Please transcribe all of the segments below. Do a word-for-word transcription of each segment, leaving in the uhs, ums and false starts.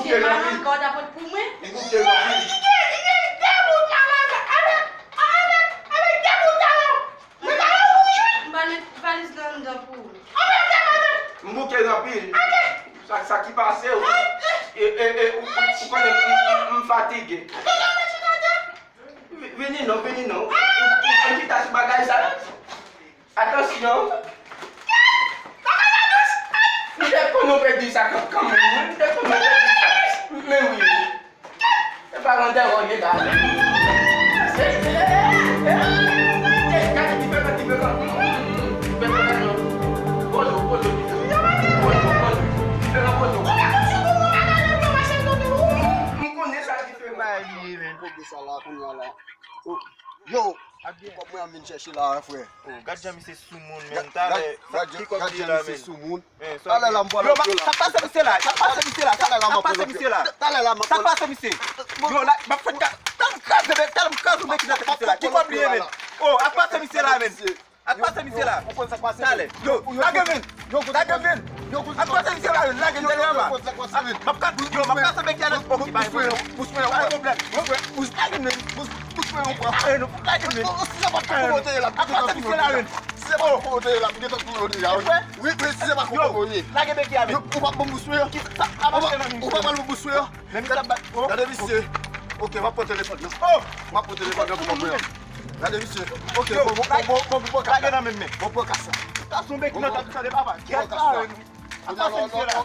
bouke l anpil. Li bouke l anpil. Li gen, li gen de bout malanga avèk, avèk, avèk de bout talon. Mwen talon wouj, wi. M pral met valiz lan anndan pou ou. Anmède, madanm. M bouke l anpil. Sa, sa ki pase w? E, e, e, ou, ou, ou konnen m, m, m fatige. Vi-, vini non, vini non. Ou, ou, ou konn chita sou bagay sa? Atansyon. M te konn ou pèdi sa kan, kanmenm, wi. M te konn ou pèdi sa. Men wi. E pa randevou ye la. Gade diferan, diferan. Diferan, non. Polo, polo, diferan. Polo, polo. Diferan, polo. M konnen sa diferan. Bay li ye, men. Kote sa la, kounye a la. Oh, yo, kòb mwen an vin chèche la, frè. Oh, gad jan misye soumoun, men. Talè, sa ki kòb li ye la, men? Soumoun. Talè la, m pral antre la. Sa k pase misye la? Sa k pase misye la? Talè la, m ap pral antre. Talè la, m ap pral antre. Sa k pase misye? Yo, la, m ap fè ka-, talè m kraze, men, talè m kraze, men, ki nan tèt misye la? Ki kòb li ye, men? Oh, ak pase misye la, men. Ak pase misye la. Ou konn sa k pase? Talè. Yo, lage men. Lage men. Ak pase misye la, men. Lage men. M ap ka-, yo, m ap kase men ki a nan pòk ki pa gen pwoblèm. Bouch mwen, bouch mwen, bouch mwen, lage men. Bouch mwen, bouch mwen, lage men. Ak pase misye la, men. Se pa pou kote la, m gentan tou yo deja, wi. Wi, wi, si se pa pou kote. Lage beki a, men. Ou pa ban m bous mwen an? Ou pa ban m bous mwen an? Men misye ap bat. Gade misye. Ok, m ap pran telefòn nan. M ap pran telefòn nan pou mwen. Gade misye. Ok, bon, bon, bon, bon, bon, bon, lage nan men m, men. Bon, pran kas la. Sa se yon beki nan tèt sa de papa. Gad sa, wi. Lè w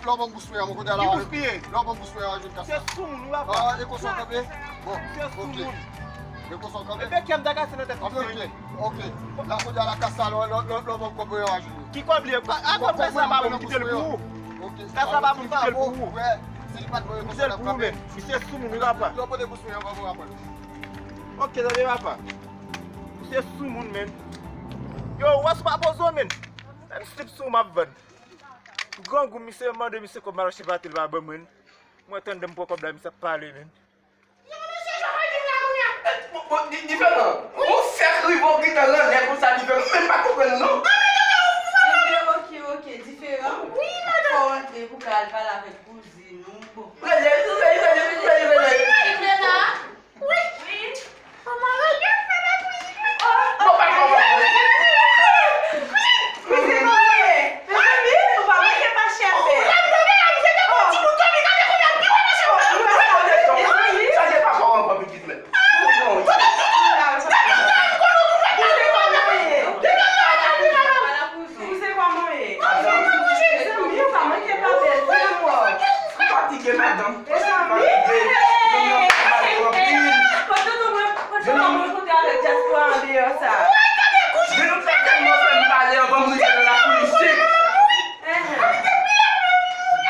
ban m bous mwen an, mwen kote a la. Ki bous piye? Lè w ban m bous mwen an, jwenn kas la. Se soumoun, wi, papa. Ah, e konsa w kanpe? Bon, ok. Se soumoun. E konsa w kanpe? E beki a m ta kase nan tèt misye. Ok, ok. La kote a la kas la, lè w ban m kòb mwen an, jwenn. Ki kòb li ye? A kòb kas la pa bon, m kite l pou ou. Ok. Kas la pa bon, m kite l pou ou. M kite l pou ou, men. Misye soumoun, wi, papa. Lè w pote bous mwen an, ban mwen rapò. Ok, tande papa. Misye soumoun, men. Yo, wè si w pa poze w, men. Menm slip sou w m ap vann. Grangou, misye mande misye kòb m al achte pate, l pa ban mwen. Mwen tande m pran kòb la, misye ap pale, men. Bon, bon, di-, diferan. Ou fèk rive w gentan nan lè konsa, diferan. Ou menm pa konprann, non. Ebyen, ok, ok, diferan. Wi, madanm. Fò w antre pou ka al pale avèk kouzin ou. Bon. Rele, rele, rele, rele, rele. Kouzin mwen la. Wi. Wi. Kòman w ye? Bon, pa kòman w ye. Kouzin mwen. Mezanmi, ou pa manke pa chèche. Sa se pa kòman w ye. Ou se kòman w ye? Mezanmi, ou pa manke pa bèl vre, mwen. M fatige, madanm. Mezanmi, fatige. Nonm nan fè m mal anpil. Pandan nou mwen, pandan nou mwen kontre avèk dyaspora andeyò sa. Nonm sa tèlman fè m pale anvan m rive nan lakou isit.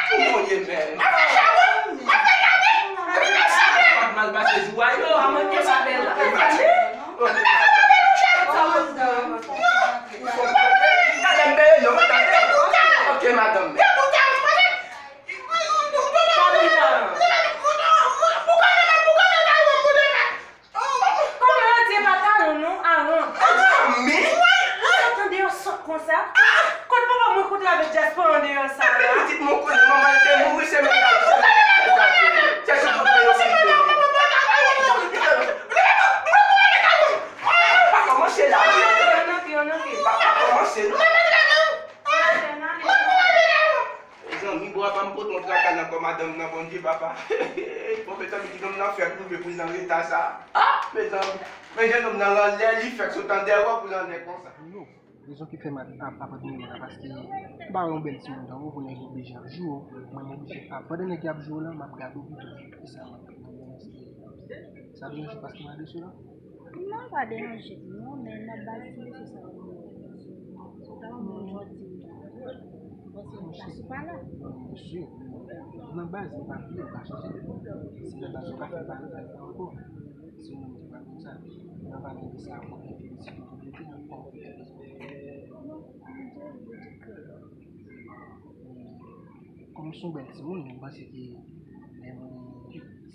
Kòman w ye menm? Ou pa t mal pase jou a yo? Pa manke pa bèl. Gade m beye non, gade. Ok, madanm. Kòman yo di e pa talon non, Aron? Mezanmi! Ou sot andeyò sot konsa? Kote papa mwen kontre avèk dyaspora andeyò sa la? Pitit mwen konnen manman l te mouri, se menm la, se menm la. Chèche kote yo site. Pa kòmanse la. Ann antre, ann antre. Pa, pa kòmanse, non. Ann antre, ann antre. Mezanmi, bò apa m pote yon traka nan kò madanm nan, Bondye, papa. Bon, mezanmi, ki nonm nan fè pou rive pou l nan reta sa. Ah, mezanmi. Men jan nonm nan anlè, li fèk sot andeyò pou l anlè konsa. Rezon ki fè m ap, ap, ap admire w la, paske m pa wè yon bèl timoun tankou w pou nèg oblije ap joure w, mwen m oblije ap, pandan nèg yo ap joure w la, m ap gade w pito. E sa m ap, sa deranje w paske m adrese w la? Non, pa deranje m non, men m ap bati sou sa w di. Ou ta wè moun jodi, paske m pa sou pa la. Mesye, nan baz, m pa bliye, ou ka chanje. Se nan baz ou ka fè pale, pale ankò. Se yon moun ki pa konn sa. Nan pale de sa, mwen, mwen felisite w pou kote, mwen pa w felisite. Kòm w se yon bèl timoun, mwen panse ke lè mwen,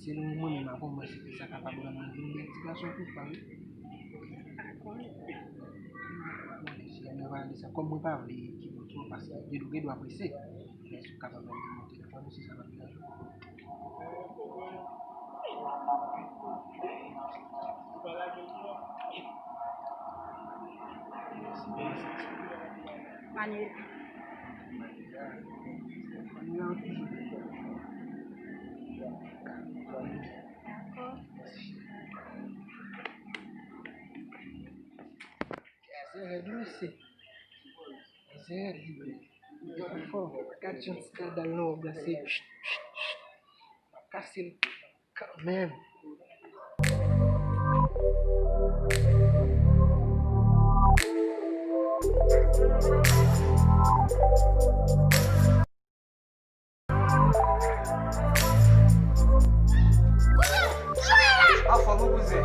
selon mwen menm, avan mwen, se ke sa kapab rann mwen vin bèl ti gason tou, pa vre? Pa konnen. Mwen, si lè mwen pale de sa, kòm mwen pa vle kite w twòp, paske gen dwa, gen dwa prese, men si w kapab ban m nimewo telefòn ou, si sa pa deranje w. Manuela. Dakò. Kè a se rèd wi mesye. Kè a se rèd wi. Li fò. Gad jan ti kè a dal nan wòb la se. M ap kase l kanmenm. Anfòm wi kouzen.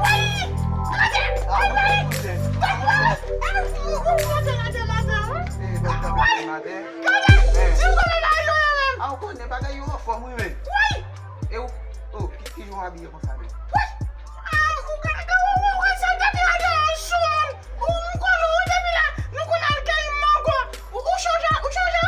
Anfòm wi kouzen. Eh, bèl kanpe maten. Ah, ou konnen bagay yo anfòm wi men. E ou, oh, ki, ki jan w abiye konsa menm? Ou ka, ou ka wè, wè, wè, sa w t ap gade yon soumoun. Ou, m konnen w depi lè nou konn al kay mango. Ou, ou chonje, ou chonje?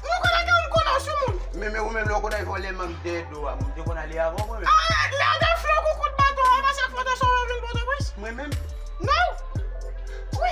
Nou konn al kay, m konnen w soumoun. Men, men ou menm lè w konn al vòlè mang dèyè do a, m te konn ale avè w mwen menm. Ah, lè w te flanke w kout baton an, pase ak Fòtoprens ou vin Pòtoprens? Mwen menm? Non. Wi.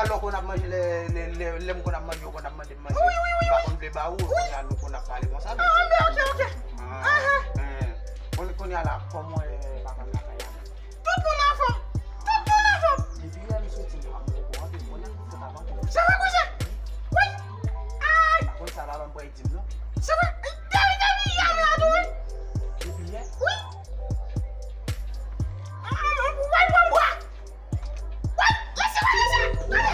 pa lè w konn ap manje, lè, lè, lè, lè m konn ap manje, ou konn ap mande m manje. Wi, wi, wi, m pa konn vle ba ou, kounye a nou konn ap pale konsa. Ah, men ok, ok. Ah, eh. Kounye, kounye a la, kòman, eh, papa m lakay la? Tout moun anfòm. Tout moun anfòm. Depi yè m soti, m pa manje anpil, kounye a m fèt avan tou. Se vre, kouzen? Wi. Ay. Pa konn sa papa m pral di m, non. Se vre. Depi, depi yè m la tou, wi. Depi yè? Wi. Ah, ah, ah, ou pa pran bwa. Wi, lèse, wi, lèse.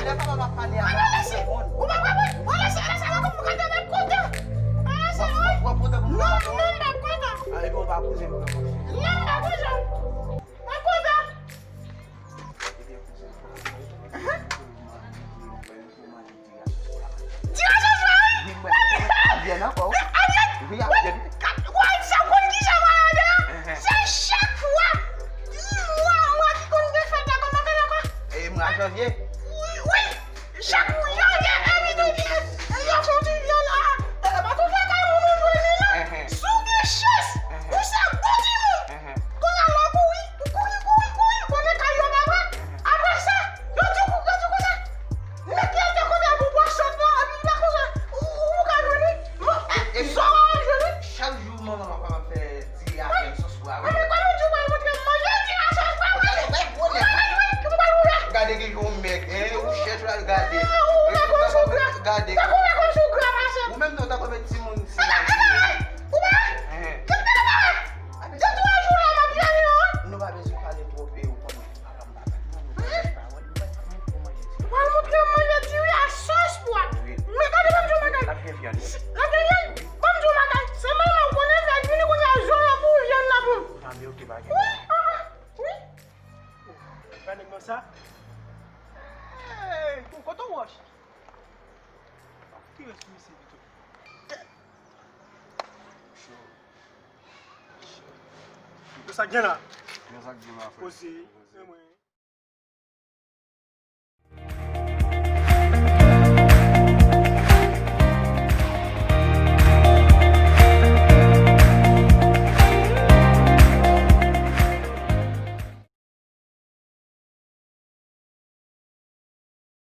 Lè papa m ap pale a, ou pa pran. Ou pa pran, wi. Wi, lèse, lèse, lèse, m ap kontan. Ah, se vre. W ap kontan pou m pran. Non, non, m p ap kontan. Ah, epi w pa kouzen m pran. Non, m pa kouzen. Mwen kontan. Diri a chanje, wi. Wi, mwen, a vyèn ankò, wi. A vyèn? Wi, a vyèn. Wè, sa konn ki jan mwen ande a? Se chak fwa. Mwa, mwa ki konn gen fèt la, kòman fè la, kwa? E mwa janvye? Wi, wi. Chak moun yo gen envite di, yo fè yon ti vyann la. E pa tout lakay moun ou jwenn li non. Si w gen chans, ou se bon timoun. Kounye a la w kouri, ou kouri, kouri, kouri, konnen kay yo pa vre. Apre sa, yo di w, yo di w konsa, met lete kote pou pwasyon nan, epi la konsa, ou, ou, ou ka jwenn li. Bon, e, e, zò a jwenn li. Chak jou manman papa m ap fè diri a vyèn sòs pwa, wi. Mwen, kòman w di w pral montre m manje diri a sòs pwa, wi? Gade, gade, gade, gade. Gade ki jan w mèg, hein, ou chèch la, gade. Ah, ou ta konn sou gra. Gade. Tankou ou ta konn sou gra, pase. Ou menm tou, ou ta konn met timoun sou la. Ou pa wè? Kite m pa wè. Gen twa jou la, m ap jwenn yo, hein. Nou pa bezwen pale twòp, e ou konnen. Ou pral montre m manje diri a sòs pwa. Men gade, ban m di w bagay. L ap gen vyann, wi. L ap gen vyann? Ban m di w bagay. Se manman w konnen fè vini kounye a, zò yo pou vyann nan pou m. Ah, men ok, pa gen. Wi, ah, ah, wi. Pa nèg nan sa. Hey, bon, kote w wòch? Ki rès misye pito? Cho. Cho. Sa k gen la? Sa k gen la, frè? Poze.